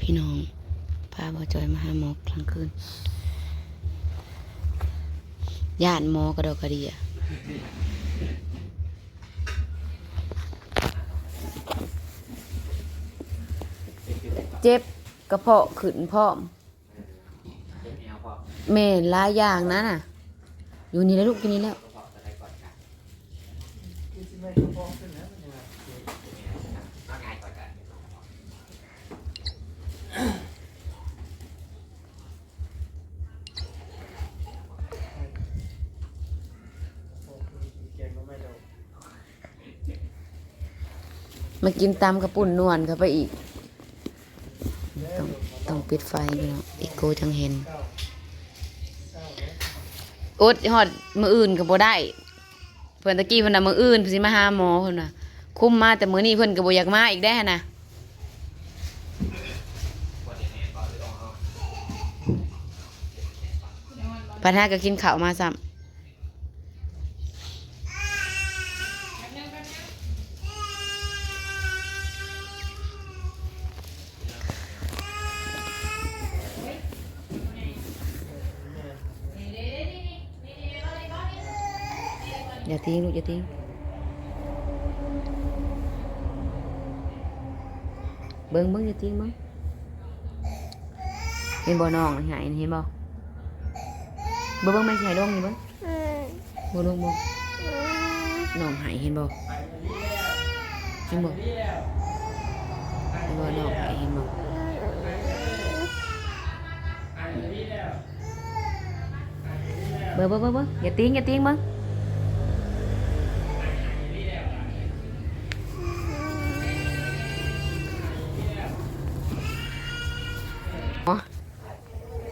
ພີ່ນ້ອງ ພາບ່າວຈອຍມາຫາໝໍກາງຄືນ ຢ້ານໝໍກະດອກກະເດຍ ເຈັບກະເພາະຂຶ້ນພ້ອມ. ແມ່ນ ຫຼາຍຢ່າງນະນະ. ຢູ່ນີ້ແຫຼະລູກ ຢູ່ນີ້ແຫຼະ. ມາກິນຕຳເຂົ້າປຸ້ນນວນເຂົ້າໄປອີກ. ຕ້ອງ ຕ້ອງປິດໄຟພີ່ນ້ອງ ເອໂກຈັ່ງເຫັນ. ອົດຮອດມື້ອື່ນກະບໍ່ໄດ້. ເພິ່ນຕະກີ້ເພິ່ນວ່າມື້ອື່ນເພິ່ນຊິມາຫາໝໍ ເພິ່ນວ່າຄຸມມາແຕ່ມື້ນີ້ ເພິ່ນກະບໍ່ຢາກມາອີກແດ່ຫັ້ນນະ. ພັດຫາກະກິນເຂົ້າມາຊ້ຳ. ຢ່າຕີງລູກ ຢ່າຕີງ. ເບິ່ງ ເບິ່ງ ຢ່າຕີງເບິ່ງ. ເຫັນບໍ່ ນ້ອງໄຫ້ ເຫັນບໍ່? ເບິ່ງ ເບິ່ງ ແມ່ຊິໃຫ້ລົງນີ້ເບິ່ງ. ບໍ່ລົງບໍ່? ນ້ອງໄຫ້ ເຫັນບໍ່? ເຫັນບໍ່? ເຫັນບໍ່ ນ້ອງໄຫ້ ເຫັນບໍ່? ເບິ່ງ ເບິ່ງ ເບິ່ງ ເບິ່ງ ຢ່າຕີງ ຢ່າຕີງເບິ່ງ.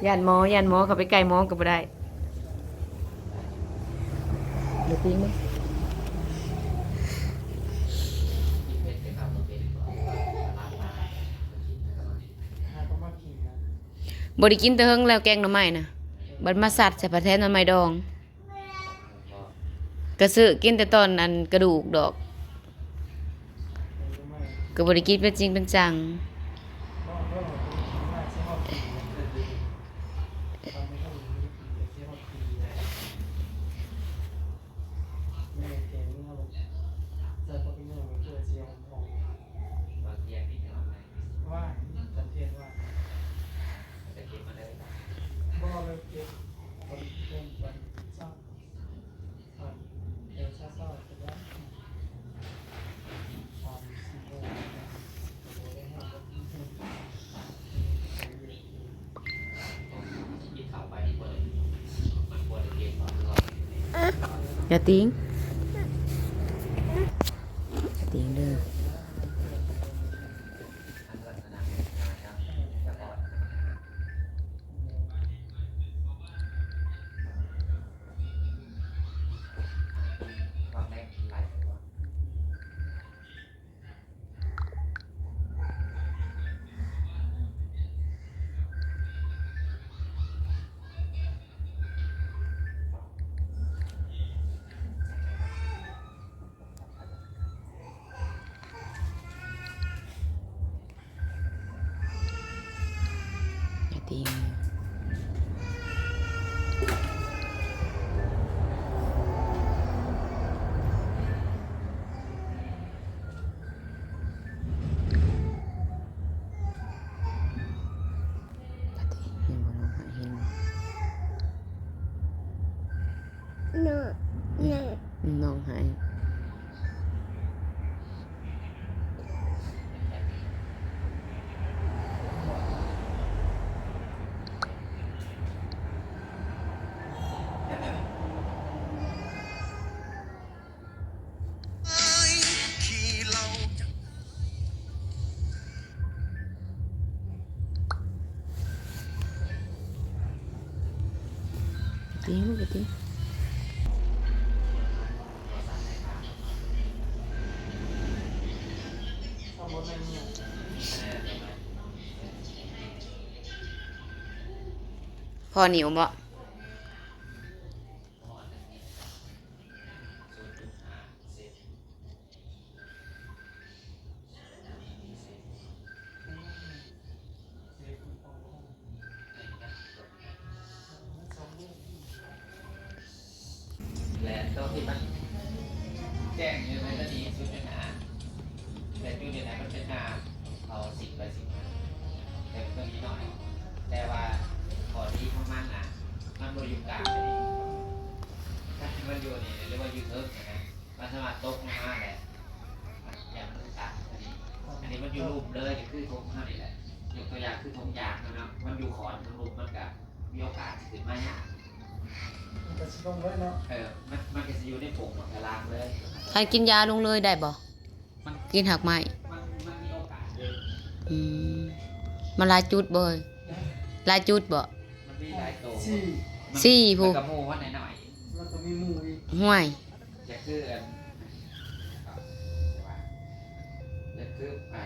ຢ້ານໝໍ ຢ້ານໝໍ ເຂົ້າໄປໃກ້ໝໍກະບໍ່ໄດ້. ເບິ່ງຕິ ເບິ່ງ ບໍ່ໄດ້ກິນແຕ່ເຫິງແລ້ວແກງໜໍ່ໄມ້ນະ ບັດມາຊັດໃສ່ ພັດແທນໜໍ່ໄມ້ດອງ. ກະຊື້ກິນແຕ່ຕອນອັນກະດູກດອກ ກະບໍ່ໄດ້ກິນເປັນຈິງເປັນຈັງ. ຢ່າຕີງ ຢ່າຕີງເດີ. ນ້ອງ ນ້ອງ ນ້ອງໄຫ້. ພໍນິ້ວບໍ່? ອ ທີ່ມັນແຈ້ງຢູ່ໃນຕົວນີ້ ສູນຈຸດຫ້າ ແຕ່ຈຸດນີ້ນະ ມັນເປັນຫ້າ ເອົາສິບໄປສິບ ແຕ່ຕົວນີ້ໜ້ອຍ. ແຕ່ວ່າຂໍ້ດີຂອງມັນນະ ມັນບໍ່ຢູ່ກາງ ມັນຢູ່ນີ້ ຫຼືວ່າຢູ່ເທິງນະ ມັນສາມາດຕົກລົງມາໄດ້ ມັນຍັງບໍ່ຕັດອັນນີ້. ອັນນີ້ມັນຢູ່ລຸ່ມເລີຍ ກໍຄືທົ່ງເຮົານີ້ແຫຼະ. ຍົກຕົວຢ່າງຄືທົ່ງຢາງເນາະ ມັນຢູ່ຂອນເທິງລຸ່ມ ມັນກະມີໂອກາດຊິຂຶ້ນມາຍາກ. ມັນກໍຊິລົງເລີຍເນາະ. ເອີ ມັນ ມັນກໍຊິຢູ່ໃນໂພງບັກຕາລາງເລີຍ. ຄັນກິນຢາລົງເລີຍໄດ້ບໍ່? ມັນ ກິນຮາກໄມ້. ມັນ ມັນມີໂອກາດເດ້. ອືມ ມັນຫຼາຍຈຸດບໍ່ເອີຍ? ຫຼາຍຈຸດບໍ່? ມັນມີຫຼາຍໂຕ. ສີ່ ສີ່ພຸ້ນ. ແລ້ວກໍໝູ່ມັນໜ້ອຍໆ ແລ້ວກໍມີໝູ່ອີກ. ຫ້ວຍ ຢາກຄືອັນ ຢາກຄື ອ່າ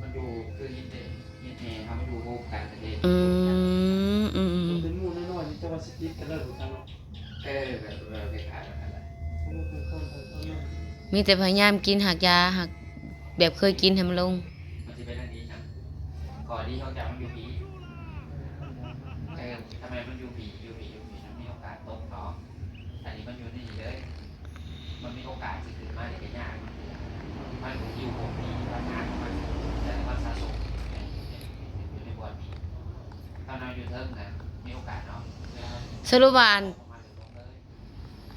ມັນຢູ່ຄືຫີນເດ ຫີນແຮ່ເຮົາມັນຢູ່ໂຮມກັນເດ້. ອືມ ອືມໆ ເປັນໝູ່ນ້ອຍໆ ນີ້ ແຕ່ວ່າຊິຕິດກັນເລີຍບໍ່ຈັກເນາະ. ເອີ ແບບ ແບບຄ້າຍໆແບບນັ້ນແຫຼະ. ມີແຕ່ພະຍາຍາມກິນຮາກຢາ ຮາກ ແບບເຄີຍກິນໃຫ້ມັນລົງ. ມັນຊິເປັນອັນນີ້ນະ ຂໍ້ດີຂອງເຈົ້າມັນຢູ່ພີ້. ເອີ ທຳໄມມັນຢູ່ພີ້ ຢູ່ພີ້ ຢູ່ພີ້ ມັນມີໂອກາດຕົກເນາະ. ອັນນີ້ມັນຢູ່ນີ້ເລີຍ ມັນມີໂອກາດຊິຂຶ້ນມາໄດ້ກໍຍາກ. ມັນຢູ່ຫົກປີ ມັນຫາຂອງມັນ ແຕ່ມັນສະສົມຢູ່ໃນບ່ອນນີ້. ຖ້າເຮົາຢູ່ເທິງນະ ມີໂອກາດເນາະ. ສະຫຼຸບວ່າອັນ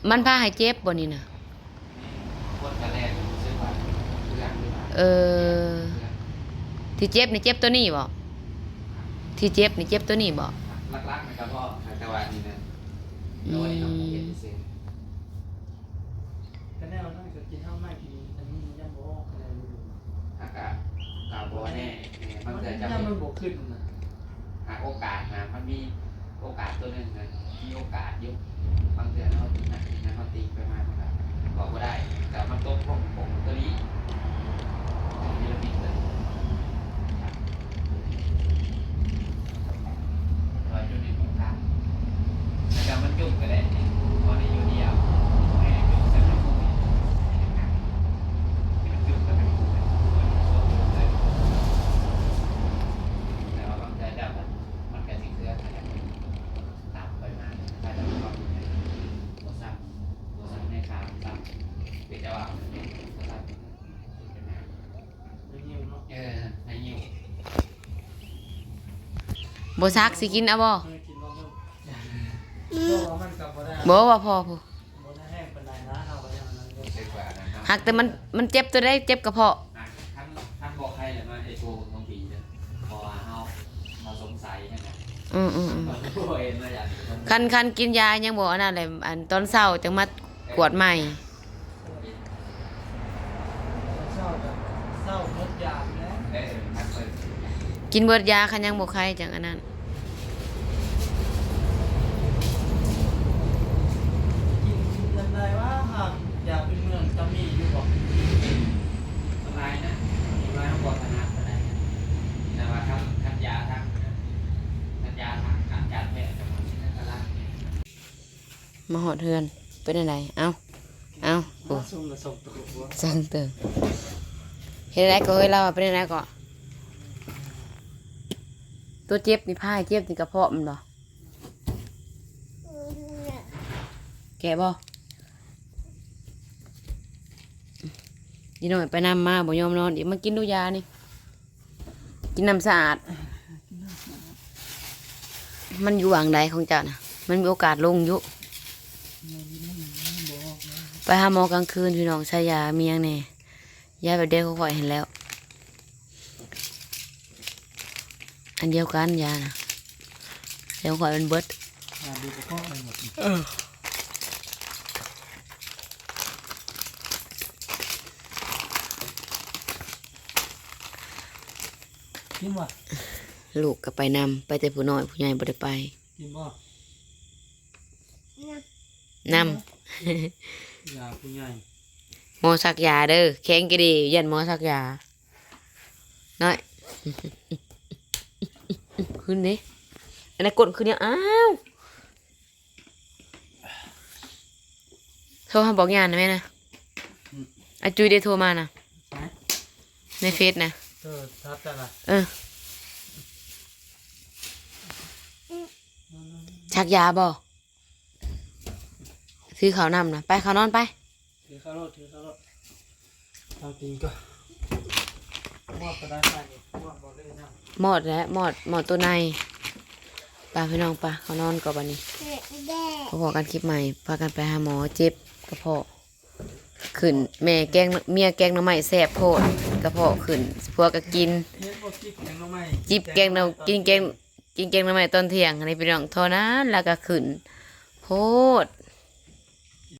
ມັນພາໃຫ້ເຈັບບໍ່ນີ້ນະ? ເອີ ທີ່ເຈັບນີ້ເຈັບຕົວນີ້ບໍ່? ທີ່ເຈັບນີ້ເຈັບຕົວນີ້ບໍ່? ຫຼັກໆມັນກໍພໍ ແຕ່ວ່າອັນນີ້ນະ ອືມ ໂດຍເນາະ ເຮັດຊື່. ກໍແນວນັ້ນກໍກິນເຮົາໃໝ່ ກິນອັນນີ້ຍັງບໍ່ອອກ ກໍໄດ້ຢູ່. ຫາກກະ ກະບໍ່ແນ່ ບາງເທື່ອຈະ ມັນຍັງບໍ່ຂຶ້ນນະ. ຫາໂອກາດນະ ມັນມີໂອກາດຕົວໜຶ່ງນະ ມີໂອກາດຢູ່. ບາງເທື່ອເຮົາຕິດໜັກຕິດຫຍັງ ເຮົາຕິໄປມາ ມັນກໍບອກບໍ່ໄດ້. ແຕ່ມັນຕົກລົງຕົວນີ້ ບໍ່ຊັກຊິກິນເອົາບໍ່? ບໍ່ ວ່າພໍພຸ້ນ. ຫາກແຕ່ມັນ ມັນເຈັບຕົວໃດ? ເຈັບກະເພາະ. ຄັນບໍ່ໄຄແລ້ວມາໃຫ້ໂທເບິ່ງຂອງຜີເດີ ເພາະວ່າເຮົາ ເຮົາສົງໄສຫັ້ນນະ. ອືມໆໆ ຄັນ ຄັນກິນຢາຍັງບໍ່ອັນນັ້ນແຫຼະ ອັນຕອນເຊົ້າຈັ່ງມາກວດໃໝ່. ເອີ ກິນເບິດຢາ ຄັນຍັງບໍ່ໄຄຈັ່ງອັນນັ້ນ. ກິນອັນໃດວະ? ຫາກຢາພື້ນເມືອງຈະມີຢູ່ບໍ່? ສະບາຍນະ ທີ່ວ່າເຮົາບໍ່ຖະໜັດປານໃດ ແຕ່ວ່າທາງ ທາງຢາທາງ ທາງຢາທາງການແພດຈະບໍ່ຊິຖະໜັດ. ມາຮອດເຮືອນ ເປັນຈັ່ງໃດ? ເອົ້າ ເອົ້າ ໂອ້ ສອງໂຕ ເຮັດຈັ່ງໃດກໍເຮີ້ຍ? ລາວວ່າເປັນຈັ່ງໃດກໍ? ຕົວເຈັບນີ້ ພາໃຫ້ເຈັບນີ້ກະເພາະມັນບໍ່? ແກະບໍ່? ອີນ້ອຍໄປນຳມາບໍ່ຍອມນອນອີກ. ມາກິນດູຢານີ້ ກິນນ້ຳສະອາດ. ມັນຢູ່ຫວ່າງໃດຂອງເຈົ້ານະ? ມັນມີໂອກາດລົງຢູ່. ໄປຫາໝໍກາງຄືນພີ່ນ້ອງ ໃສ່ຢາມີຫຍັງແດ່? ຢາແບບດຽວກັບຂ້ອຍຫັ້ນແຫຼ້ວ. ອັນດຽວກັນ ຢານະ ແຕ່ຂອງຂ້ອຍມັນເບິດ. ເອີ ກິນບໍ່? ລູກກໍໄປນຳ ໄປແຕ່ຜູ້ນ້ອຍ ຜູ້ໃຫຍ່ບໍ່ໄດ້ໄປ. ກິນບໍ່? ນຳ ຢາຜູ້ໃຫຍ່. ໝໍສັກຢາເດີ ແຂງກະດີ ຢ້ານໝໍສັກຢາ. ນ້ອຍ ຂຶ້ນເດ້ ອັນນັ້ນກົ້ນຂຶ້ນຍັງ ອ້າວ ໂທຫາບອກຍ່ານະແມ່ນະ. ອືມ ອາຈຸ້ຍໄດ້ໂທມານະ ໃນເຟສນະ. ເອີ ທັກກັນລະ ເອີ ສັກຢາບໍ່? ເຊ ຖືເຂົ້ານຳນະ ໄປເຂົ້ານອນໄປ ຖືເຂົ້າໂລດ ຖືເຂົ້າໂລດ ເອົາຕີນກ່ອນ ມອດກໍໄດ້ໄປນີ້ ມອດບໍ່ເລີຍນຳ ມອດແຫຼະ ມອດ ມອດໂຕໃນ ໄປພີ່ນ້ອງ ໄປເຂົ້ານອນກ່ອນບັດນີ້ ພໍ້ກັນຄລິບໃໝ່ ພາກັນໄປຫາໝໍ ເຈັບກະເພາະ ຂຶ້ນ ແມ່ແກງ ເມຍແກງໜໍ່ໄມ້ແຊບໂພດ ກະເພາະຂຶ້ນ ຜົວກໍກິນ ເຫັນບໍ່ ຈິບແກງໜໍ່ໄມ້ ຈິບແກງໜໍ່ ກິນແກງ ກິນແກງໜໍ່ໄມ້ຕອນທ່ຽງ ອັນນີ້ພີ່ນ້ອງ ທໍ່ນັ້ນແລ້ວກໍຂຶ້ນໂພດ